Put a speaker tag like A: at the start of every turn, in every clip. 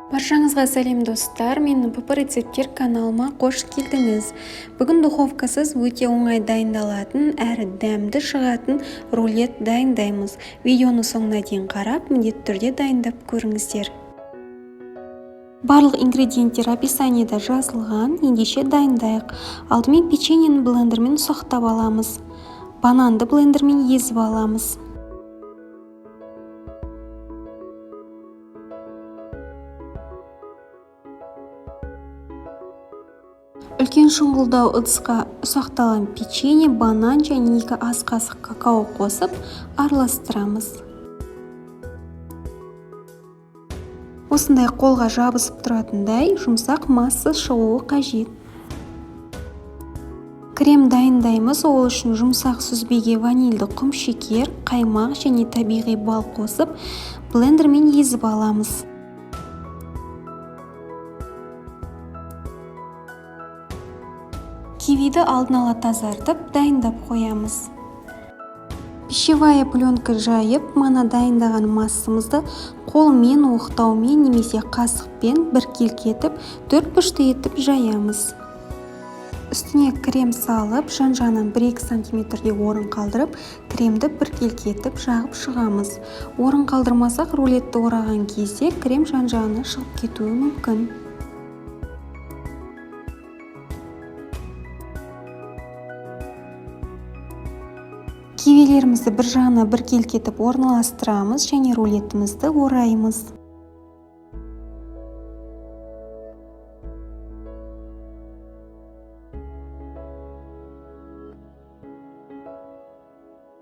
A: Баршаңызға сәлем, достар! Менің ПП рецепттер каналыма қош келдіңіз. Бүгін духовкасыз өте оңай дайындалатын, әрі дәмді шығатын рулет дайындаймыз. Видеоны соңына дейін қарап, міндетті түрде дайындап көріңіздер. Барлық ингредиенттер описаниеда жазылған. Ендеше дайындайық. Алдымен печеньені блендермен ұсақтап аламыз. Бананды блендермен езіп аламыз. Үлкен шұңғылдау ыдысқа ұсақталған печенье, банан және 2 ас қасық какао қосып араластырамыз. Осындай қолға жабысып тұратындай жұмсақ масса шығуы қажет. Крем дайындаймыз. Ол үшін жұмсақ сүзбеге ванильді құмшекер, қаймақ және табиғи бал қосып, блендермен езіп аламыз. Кивиді алдын ала тазартып, дайындап қоямыз. Пищевая пленка жайып, мана дайындаған массамызды қолмен, оқтаумен немесе қасықпен біркелкі етіп, төрт бұрышты етіп жаямыз. Үстіне крем салып, жан-жағынан 1-2 сантиметрдей орын қалдырып, кремді біркелкі етіп жағып шығамыз. Орын қалдырмасақ, рулетті ораған кезде крем жан-жағына шығып кетуі мүмкін. Кивилерімізді бір жағына біркелкі етіп орналастырамыз және рулетімізді ораймыз.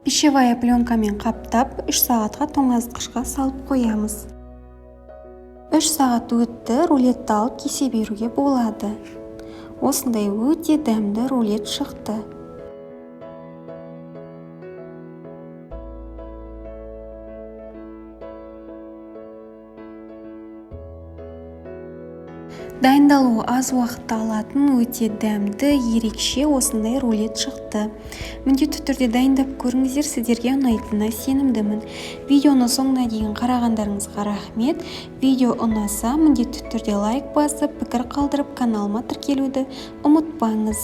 A: Пищевая пленкамен қаптап, 3 сағатқа тоңазытқышқа салып қоямыз. 3 сағат өтті, рулетті алып кесе беруге болады. Осындай өте дәмді рулет шықты. Дайындалуы аз уақытты алатын өте дәмді, ерекше осындай рулет шықты. Міндетті түрде дайындап көріңіздер, сіздерге ұнайтынына сенімдімін. Видеоны соңына дейін қарағандарыңызға рахмет. Видео ұнаса, міндетті түрде лайк басып, пікір қалдырып, каналыма тіркелуді ұмытпаңыз.